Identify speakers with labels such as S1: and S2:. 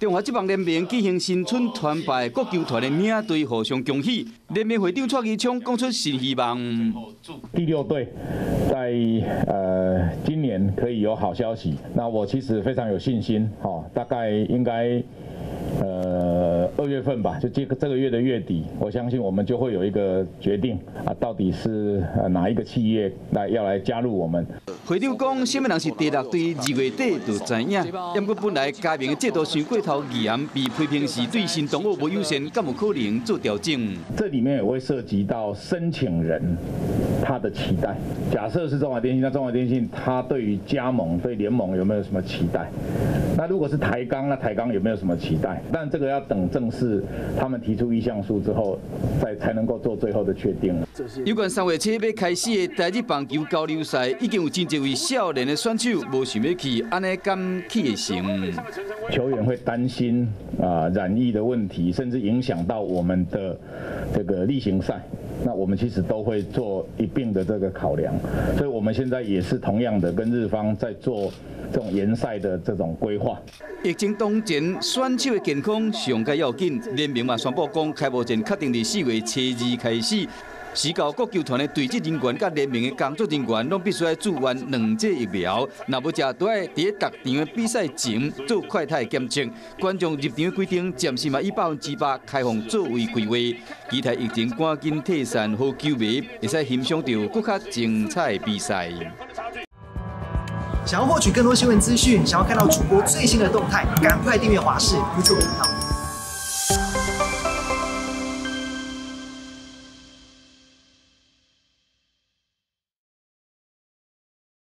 S1: 中華職棒聯盟舉行新春團拜，各球團的領隊互相恭喜。聯盟會長蔡其昌講出新希望。
S2: 第六隊在今年可以有好消息，那我其實非常有信心，哈，大概應該2月份吧，就這個月的月底，我相信我們就會有一個決定啊，到底是哪一個企業來要來加入我們。
S1: 會長講，啥物人是第六隊，2月底就知影。不過本來加盟的制度傷過頭嚴，被批評是對新東奧無友善，敢有可能做調整？
S2: 這裡面也會涉及到申請人他的期待。假設是中華電信，那中華電信他對於加盟、對聯盟有沒有什麼期待？那如果是台鋼，那台鋼有沒有什麼期待？但這個要等正式他們提出意向書之後，再才能夠做最後的確定。
S1: 有關3月7日開始的台日棒球交流賽，已經有真濟位少年的選手無想欲去，按呢敢去會成？
S2: 球員會擔心啊染疫的問題，甚至影響到我們的這個例行賽。那我們其實都會做一併的這個考量，所以我們現在也是同樣的跟日方在做這種延賽的這種規劃。
S1: 疫情當前，選手的健康上蓋要緊。聯盟嘛宣布講，開幕戰確定佇4月初2開始。時到各球團的隊職人員佮聯盟的工作人員，攏必須愛注完兩劑疫苗。若無食，都愛佇咧逐場的比賽前做快篩檢測。觀眾入場的規定，暫時嘛以100%開放作為規劃。期待疫情趕緊退散，予球迷會使欣賞著閣較精彩比賽。
S3: 想要獲取更多新聞資訊，想要看到主播最新的動態，趕快訂閱華視 YouTube 頻道。